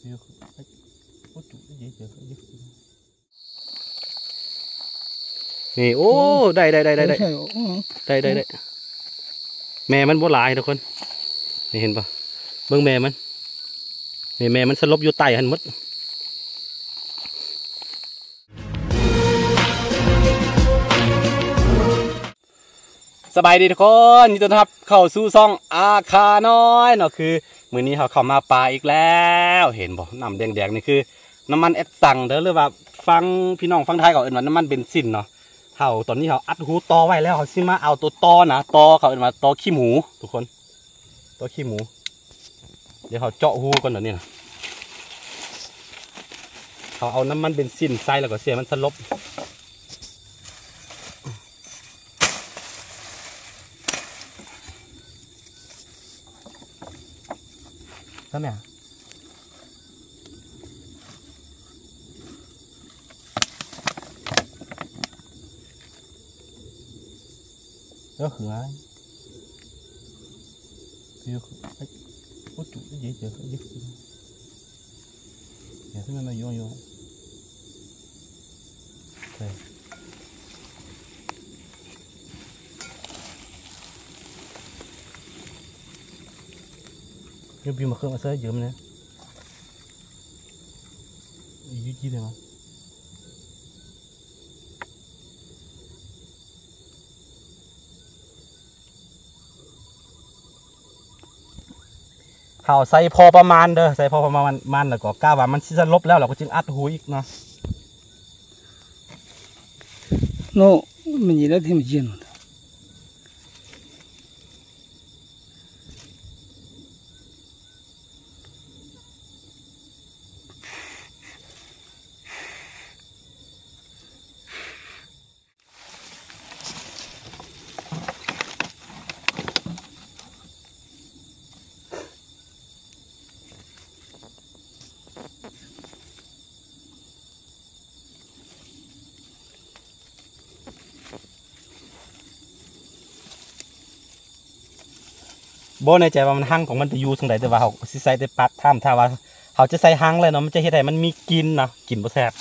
ນີ້ ໂອ້ ໂອ້ ໄດ້ ໄດ້ ໄດ້ ໄດ້ ໄດ້ ໄດ້ ໄດ້ ໄດ້ ແມ່ມັນບໍ່ຫຼາຍທຸກຄົນ ນີ້ເຫັນບໍ່? ເບິ່ງແມ່ມັນ ນີ້ແມ່ມັນສະຫຼົບຢູ່ໃຕ້ຫັ້ນໝົດ. ສະບາຍດີທຸກຄົນ ຍິນດີຕ້ອນຮັບເຂົ້າສູ່ຊ່ອງອາຄານ້ອຍເນາະ. ຄືມື້ນີ້ເຮົາເຂົ້າມາປ່າອີກແລ້ວ ເຫັນບໍ່? ນ້ຳແດງໆນີ້ຄືນ້ຳມັນແອັດຊັງເດີ ຫຼືວ່າຝັ່ງ ພີ່ນ້ອງຝັ່ງໄທເຂົາເອີ້ນວ່ານ້ຳມັນເບັນຊິນເນາະ. ເຮົາ ຕອນນີ້ເຮົາອັດຮູຕໍ່ໄວ້ແລ້ວ ເຮົາຊິມາເອົາໂຕຕໍ່ນະ ຕໍ່ ເຂົາເອີ້ນວ່າຕໍ່ຂີ້ໝູທຸກຄົນ. ຕົວຂີ້ໝູ ດຽວເຮົາເຈາະຮູກ່ອນ ດຽວນີ້ນະ ເຮົາເອົານ້ຳມັນເບັນຊິນໃສ່ ແລ້ວກໍເສຍມັນສະຫຼົບ. ເອີ ຄືຫຍັງ? ເຮົາໃສ່ພໍປະມານເດີ ໃສ່ພໍປະມານ ແລ້ວກໍກະວ່າມັນຊິສະຫຼົບແລ້ວ ເຮົາກໍຈຶ່ງອັດຮູອີກເນາະ. ບໍ່ແນ່ໃຈວ່າມັນຮັງຂອງມັນຈະຢູ່ຈັ່ງໃດ ແຕ່ວ່າເຮົາຊິໃສ່ແຕ່ປາກຖ້ຳ ຖ້າວ່າເຮົາຈະໃສ່ຮັງແລ້ວເນາະ ມັນຈະເຮັດໃຫ້ມັນມີກິ່ນເນາະ ກິ່ນບໍ່ແຊບ.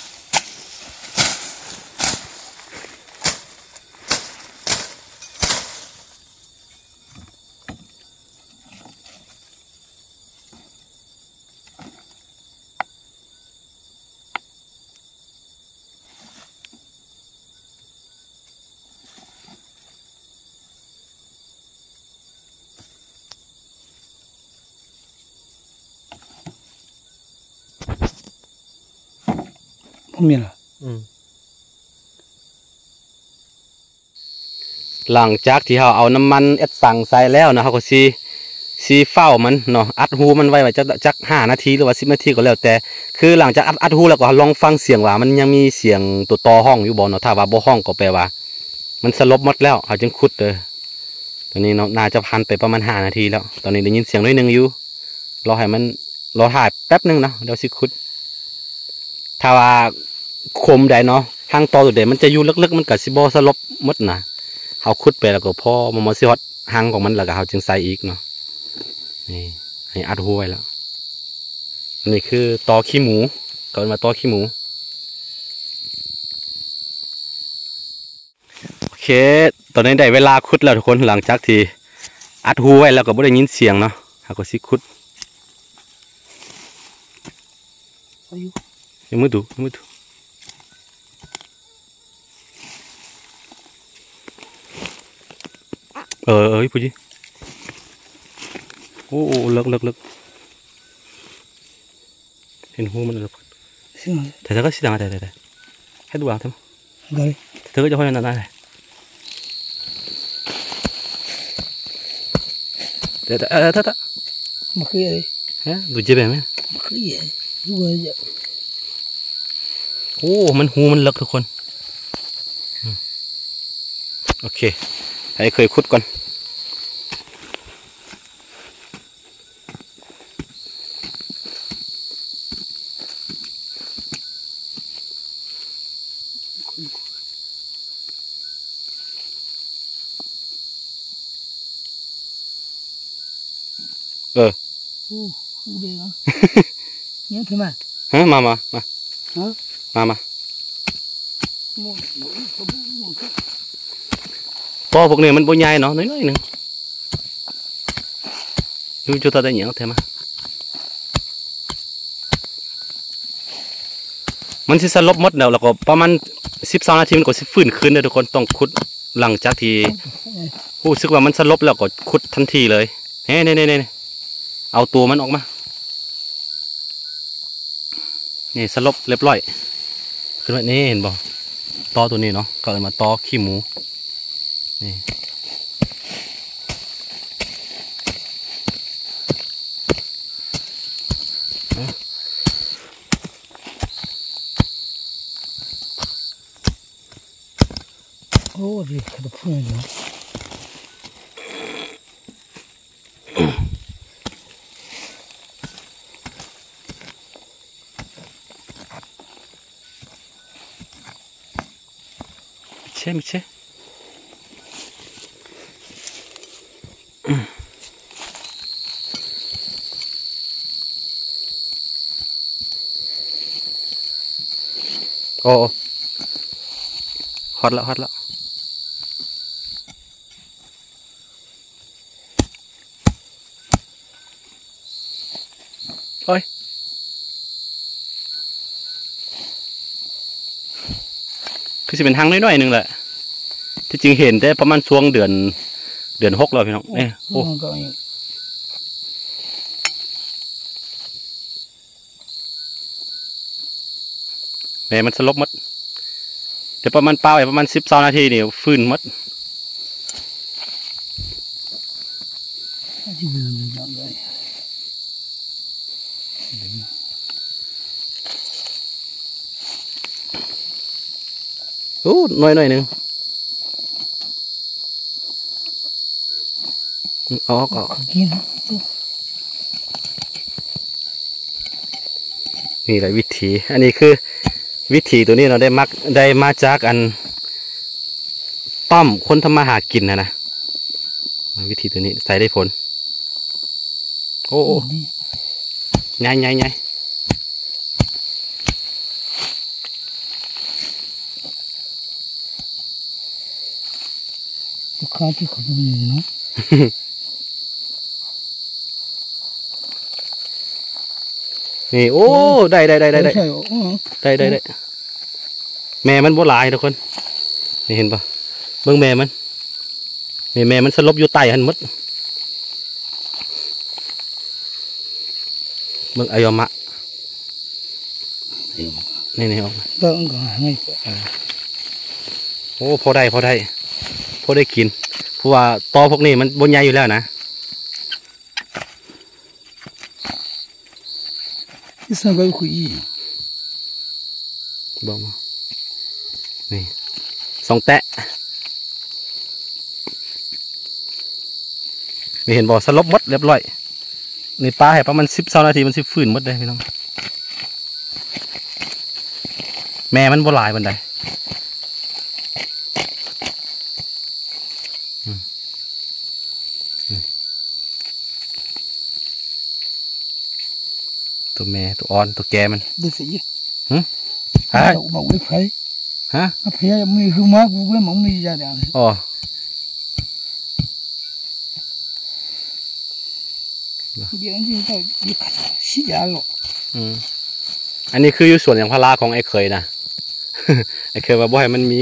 ບໍ່ມີລະ ອືມ. ຫຼັງຈາກທີ່ເຮົາເອົານ້ຳມັນແອັດຊັງໃສ່ແລ້ວເນາະ ເຮົາກໍຊິ ຊິເຝົ້າມັນເນາະ ອັດຮູມັນໄວ້ ໄວ້ຈັກ ຈັກຫ້ານາທີ ຫຼືວ່າສິບນາທີກໍແລ້ວແຕ່. ຄືຫຼັງຈາກອັດ ອັດຮູແລ້ວກໍລອງຟັງສຽງວ່າມັນຍັງມີສຽງຕົວຕໍ່ຮ້ອງຢູ່ບໍ່ເນາະ ຖ້າວ່າບໍ່ຮ້ອງກໍແປວ່າມັນສະຫຼົບໝົດແລ້ວ ເຮົາຈຶ່ງຂຸດເດີ. ຕອນນີ້ເນາະ ໜ້າຈະຜ່ານໄປປະມານຫ້ານາທີແລ້ວ ຕອນນີ້ໄດ້ຍິນສຽງໜ້ອຍໜຶ່ງຢູ່ ລໍໃຫ້ມັນ ລໍຖ້າແປັບໜຶ່ງເນາະ ດຽວຊິຂຸດ. ຖ້າວ່າຄົມໃດເນາະ ຮັງຕໍ່ຕົວໃດມັນຈະຢູ່ເລິກໆ ມັນກະຊິບໍ່ສະຫຼົບໝົດນະ. ເຮົາຂຸດໄປແລ້ວກໍພໍ ມາ ມາຊິຮອດຮັງຂອງມັນ ແລ້ວກໍເຮົາຈຶ່ງໃສ່ອີກເນາະ. ນີ້ ໃຫ້ອັດຮູໄວ້ແລ້ວ. ອັນນີ້ຄືຕໍຂີ້ໝູ ເຂົາເອີ້ນວ່າຕໍຂີ້ໝູ. ໂອເຄ ຕອນນີ້ໄດ້ເວລາຂຸດແລ້ວທຸກຄົນ ຫຼັງຈາກທີ່ອັດຮູໄວ້ແລ້ວກໍບໍ່ໄດ້ຍິນສຽງເນາະ ເຮົາກໍຊິຂຸດ. ເອົາຢູ່ ຍັງມືດູ ຍັງມືດູ ເອີ ເອີ ຜູ້ຈີ ໂອ້ ເລິກ ເລິກ ເລິກ. ເຫັນຮູມັນແລ້ວ ເຖິງ ເຖິງ ເຖິງ ເຖິງ ເຫັນບໍ່? ເຫັນບໍ່? ເຖິງ ເຖິງ ເຫັນບໍ່? ເຫັນບໍ່? ມາຄື ຮະ ດູເຈັບແບບນີ້ ມາຄື ໂອ້ ມັນ ຮູມັນເລິກທຸກຄົນ. ອືມ ໂອເຄ ໃຫ້ເຄີຍຂຸດກ່ອນ. ເອີ ໂອ້ ຄືເບງອະ. ຍັງຂຶ້ນມາ ຮະ ມາ ມາ ມາ ຮະ ມາ ມາ ບໍ່ ບໍ່ ບໍ່ ບໍ່ ຕອພວກນີ້ມັນບໍ່ໃຫຍ່ເນາະ ນ້ອຍໆໜຶ່ງ ຢູ່ຈຸດໃດຫຍັງແທ້ມາ ມັນຊິສະຫຼົບໝົດແລ້ວ ແລ້ວກໍປະມານສິບຊາວນາທີມັນກໍຊິຟື້ນຄືນເດີທຸກຄົນ ຕ້ອງຂຸດຫຼັງຈາກທີ່ຮູ້ສຶກວ່າມັນສະຫຼົບແລ້ວກໍຂຸດທັນທີເລີຍ ເອີ ນີ້ໆໆ ເອົາຕົວມັນອອກມາ ນີ້ສະຫຼົບລຽບລ້ອຍ ຂຶ້ນມານີ້ ເຫັນບໍ່? ຕໍໂຕນີ້ເນາະ ເຂົາເອີ້ນວ່າຕໍຂີ້ໝູ ນີ້ ໂອ້ ດີ ຂະດູກເພື່ອນເນາະ. ເຊ ເຊ ໂອ້ ຮອດແລ້ວ ຮອດແລ້ວ. ໂອ້ຍ ຄືຊິເປັນຮັງນ້ອຍໆໜຶ່ງແຫຼະ ທີ່ຈິງເຫັນແຕ່ປະມານຊ່ວງເດືອນ ເດືອນຫົກແລ້ວພີ່ນ້ອງ ເອີ ໂອ້ ມັນກໍ ແມ່ມັນສະຫຼົບໝົດ ດຽວປະມານ ປາໄວ້ປະມານສິບຊາວນາທີນີ້ຟື້ນໝົດ. ໂອ້ ໜ້ອຍໜ້ອຍໜຶ່ງ ອອກ ອອກ ກິນ ນີ້ແຫຼະວິທີ ອັນນີ້ຄືວິທີໂຕນີ້ເນາະ ໄດ້ມາ ໄດ້ມາຈາກອັນປ້ຳຄົນທຳມາຫາກິນຫັ້ນນະ ວິທີໂຕນີ້ໃຊ້ໄດ້ຜົນ. ໂອ້ ໂອ້ ນີ້ ໃຫຍ່ ໃຫຍ່ ໃຫຍ່. ລູກຄ້າທີ່ເຂົາບໍ່ມີເນາະ ນີ້ ໂອ້ ໂອ້ ໄດ້ ໄດ້ ໄດ້ ໄດ້ ໄດ້ ໄດ້ ໄດ້ ໄດ້ ແມ່ມັນບໍ່ຫຼາຍທຸກຄົນ ນີ້ເຫັນບໍ່ ເບິ່ງແມ່ມັນ ນີ້ແມ່ມັນສະຫຼົບຢູ່ໃຕ້ຫັ້ນໝົດ ເບິ່ງອາຍອມະ ນີ້ ນີ້ອອກ ເບິ່ງກໍໃຫ້ ເອີ ໂອ້ ພໍໄດ້ ພໍໄດ້ ພໍໄດ້ກິນ ເພາະວ່າຕໍພວກນີ້ມັນບໍ່ໃຫຍ່ຢູ່ແລ້ວນະ. ເບິ່ງ ນີ້ສອງແຕະ ນີ້ເຫັນບໍ່ ສະຫຼົບໝົດລຽບລ້ອຍ ນີ້ປາໃຫ້ປະມານສິບຊາວນາທີ ມັນຊິຟື້ນໝົດເດ້ພີ່ນ້ອງ ແມ່ມັນບໍ່ຫຼາຍປານໃດ. ໂຕແມ່ ໂຕອ່ອນ ໂຕແກ່ມັນ ເດີຊິ ຫຶ ເອົາ ເອົາໄປໃຜ ຮະ ເອົາໄປໃຜ ມັນຄືມາ ກູເວີນມັນມີຢາດາ ອໍ ດຽວນີ້ກໍຊິຢາໂລ ອືມ ອັນນີ້ຄືຢູ່ສວນຢາງພາລາຂອງອ້າຍເຂີຍນະ ອ້າຍເຂີຍວ່າບໍ່ໃຫ້ມັນມີ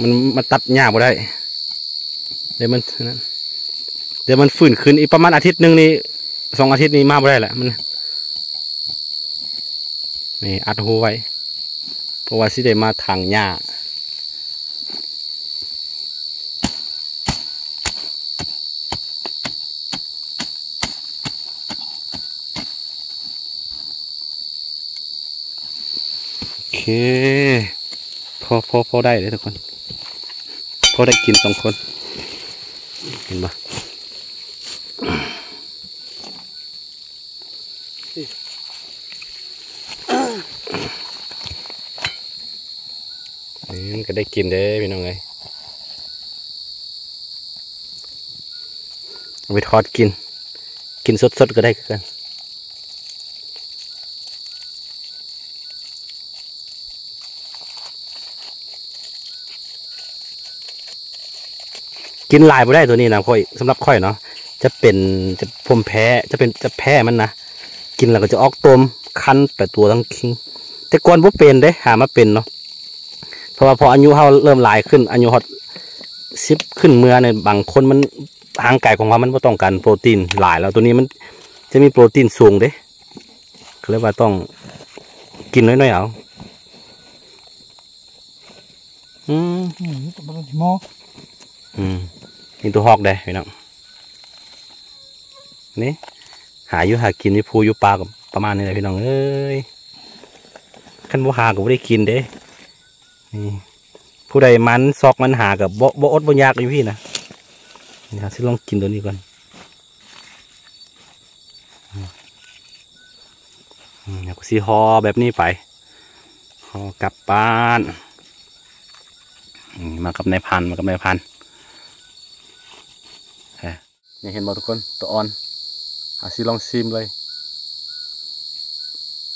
ມັນມາຕັດຫຍ້າບໍ່ໄດ້ ດຽວມັນນັ້ນ ດຽວມັນຟື້ນຄືນອີກປະມານອາທິດໜຶ່ງນີ້ ສອງອາທິດນີ້ມາບໍ່ໄດ້ແຫຼະ ມັນ ນີ້ອັດຮູໄວ້ ເພາະວ່າຊິໄດ້ມາຖາງຫຍ້າ. ໂອເຄ ພໍ ພໍ ພໍໄດ້ເດ້ທຸກຄົນ ພໍໄດ້ກິນສອງຄົນ ເຫັນບໍ່? ນີ້ມັນກໍໄດ້ກິນເດ້ພີ່ນ້ອງເອີຍ ເອົາໄປທອດກິນ ກິນສົດໆກໍໄດ້ຄືກັນ. ກິນຫຼາຍບໍ່ໄດ້ໂຕນີ້ນະ ຂ້ອຍ ສຳລັບຂ້ອຍເນາະ ຈະເປັນ ຈະພູມແພ້ ຈະເປັນ ຈະແພ້ມັນນະ ກິນແລ້ວກໍຈະອອກຕົມ ຄັນໄປຕົວທັງຄິງ ແຕ່ກ່ອນບໍ່ເປັນເດ້ ຫາມາເປັນເນາະ ເພາະວ່າພໍອາຍຸເຮົາເລີ່ມຫຼາຍຂຶ້ນ ອາຍຸຮອດສິບຂຶ້ນເມືອນີ້ ບາງຄົນມັນ ຮ່າງກາຍຂອງເຮົາມັນບໍ່ຕ້ອງການໂປຣຕີນຫຼາຍແລ້ວ ໂຕນີ້ມັນຈະມີໂປຣຕີນສູງເດ້ ກໍເລີຍວ່າຕ້ອງກິນໜ້ອຍໆເອົາ. ອືມ ອືມ ມີແຕ່ບໍ່ໄດ້ໝໍ ອືມ ມີແຕ່ຮອກເດ້ພີ່ນ້ອງ ນີ້ ຫາຢູ່ຫາກິນຢູ່ພູຢູ່ປ່າກໍປະມານນີ້ແຫຼະພີ່ນ້ອງເອີຍ ຄັນບໍ່ຫາກໍບໍ່ໄດ້ກິນເດ້ ນີ້ ຜູ້ໃດໝັ່ນຊອກໝັ່ນຫາກໍບໍ່ ບໍ່ອົດບໍ່ຢາກຢູ່ພີ້ນະ ນີ້ ເຮົາຊິລອງກິນໂຕນີ້ກ່ອນ ອືມ ອືມ ເຮົາກໍຊິຫໍ່ແບບນີ້ໄປ ຫໍ່ກັບບ້ານ ອືມ ມາກັບນາຍພັນ ມາກັບນາຍພັນ ເອີ ນີ້ເຫັນບໍ່ທຸກຄົນ ໂຕອ່ອນ ເຮົາຊິລອງຊີມເລີຍ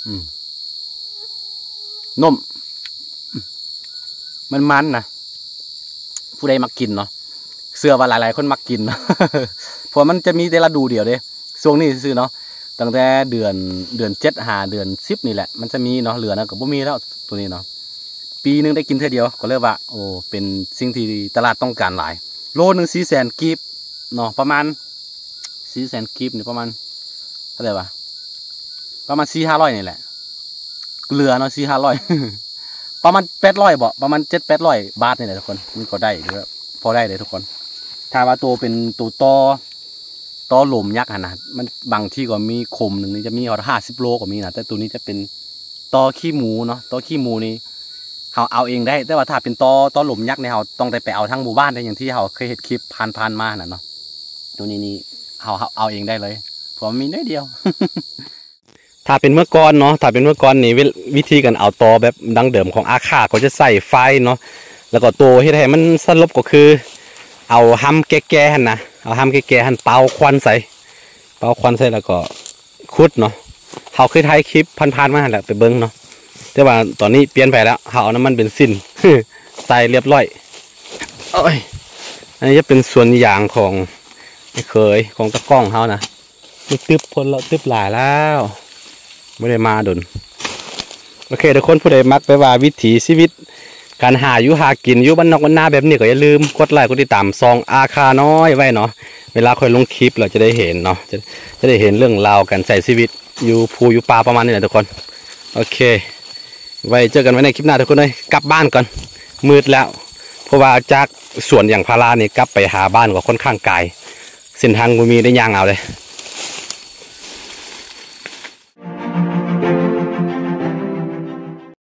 ອືມ ນຸ້ມ ອືມ ມັນມັນນະ ຜູ້ໃດມັກກິນເນາະ ເຊື່ອວ່າຫຼາຍໆຄົນມັກກິນ ເພາະວ່າມັນຈະມີແຕ່ລະດູດຽວເດ້ ຊ່ວງນີ້ຊື່ເນາະ ຕັ້ງແຕ່ເດືອນ ເດືອນເຈັດຫາເດືອນສິບນີ້ແຫຼະ ມັນຈະມີເນາະ ເຫຼືອນັ້ນກໍບໍ່ມີແລ້ວ ໂຕນີ້ເນາະ ປີໜຶ່ງໄດ້ກິນເທື່ອດຽວ ກໍເລີຍວ່າ ໂອ້ ເປັນສິ່ງທີ່ຕະຫຼາດຕ້ອງການຫຼາຍ ໂລໜຶ່ງສີ່ແສນກີບເນາະ ປະມານສີ່ແສນກີບນີ້ ປະມານເທົ່າໃດວະ ປະມານສີ່ຫ້າຮ້ອຍນີ້ແຫຼະ ເຫຼືອເນາະ ສີ່ຫ້າຮ້ອຍ ປະມານແປດຮ້ອຍເບາະ ປະມານເຈັດແປດຮ້ອຍບາດນີ້ແຫຼະທຸກຄົນ ມັນກໍໄດ້ຢູ່ ພໍໄດ້ເດ້ທຸກຄົນ ຖ້າວ່າໂຕເປັນໂຕຕໍ່ ຕໍ່ຫຼົມຍັກຫັ້ນນະ ມັນບາງທີກໍມີ ຂຸມໜຶ່ງນີ້ຈະມີຮອດຫ້າສິບໂລກໍມີນະ ແຕ່ໂຕນີ້ຈະເປັນຕໍ່ຂີ້ໝູເນາະ ຕໍ່ຂີ້ໝູນີ້ເຮົາເອົາເອງໄດ້ ແຕ່ວ່າຖ້າເປັນຕໍ່ ຕໍ່ຫຼົມຍັກນີ້ ເຮົາຕ້ອງໄດ້ໄປເອົາທາງໝູ່ບ້ານ ແຕ່ຢ່າງທີ່ເຮົາເຄີຍເຮັດຄລິບຜ່ານໆມາຫັ້ນນະເນາະ ໂຕນີ້ນີ້ເຮົາ ເຮົາເອົາເອງໄດ້ເລີຍ ເພາະມັນມີໜ້ອຍດຽວ. ຖ້າເປັນເມື່ອກ່ອນເນາະ ຖ້າເປັນເມື່ອກ່ອນນີ້ ວິ ວິທີການເອົາຕໍແບບດັ້ງເດີມຂອງອາຄາ ກໍຈະໃຊ້ໄຟເນາະ ແລ້ວກໍໂຕເຮັດໃຫ້ມັນສະຫຼົບກໍຄື ເອົາຮຳແກ່ໆຫັ້ນນະ ເອົາຮຳແກ່ໆຫັ້ນເປົ່າຄວັນໃສ່ ເປົ່າຄວັນໃສ່ແລ້ວກໍຂຸດເນາະ ເຮົາເຄີຍຖ່າຍຄລິບຜ່ານໆມາຫັ້ນແຫຼະ ໄປເບິ່ງເນາະ ແຕ່ວ່າຕອນນີ້ປ່ຽນໄປແລ້ວ ເຮົາເອົານ້ຳມັນເບັນຊິນໃສ່ລຽບຮ້ອຍ. ໂອ້ຍ ອັນນີ້ຈະເປັນສວນຢາງຂອງອ້າຍເຂີຍ ຂອງຕາກ້ອງເຮົານະ. ຕຶບໆ ຄົນລະຕຶບຫຼາຍແລ້ວ ບໍ່ໄດ້ມາດົນ. ໂອເຄ ທຸກຄົນ ຜູ້ໃດມັກແບບວ່າວິຖີຊີວິດ ການຫາຢູ່ຫາກິນຢູ່ບ້ານນອກບ້ານນາແບບນີ້ ກໍຢ່າລືມກົດໄລກົດຕິດຕາມຊ່ອງອາຄານ້ອຍໄວ້ເນາະ. ເວລາຂ້ອຍລົງຄລິບແລ້ວຈະໄດ້ເຫັນເນາະ ຈະ ຈະໄດ້ເຫັນເລື່ອງລາວການໃຊ້ຊີວິດຢູ່ພູຢູ່ປ່າປະມານນີ້ແຫຼະທຸກຄົນ. ໂອເຄ ໄວ້ເຈີກັນໃໝ່ໃນຄລິບໜ້າທຸກຄົນເອີຍ. ກັບບ້ານກ່ອນ ມືດແລ້ວ ເພາະວ່າຈາກສວນຢາງພາລານີ້ ກັບໄປຫາບ້ານກໍຄ່ອນຂ້າງໄກ ເສັ້ນທາງບໍ່ມີ ໄດ້ຍ່າງເອົາເດ້.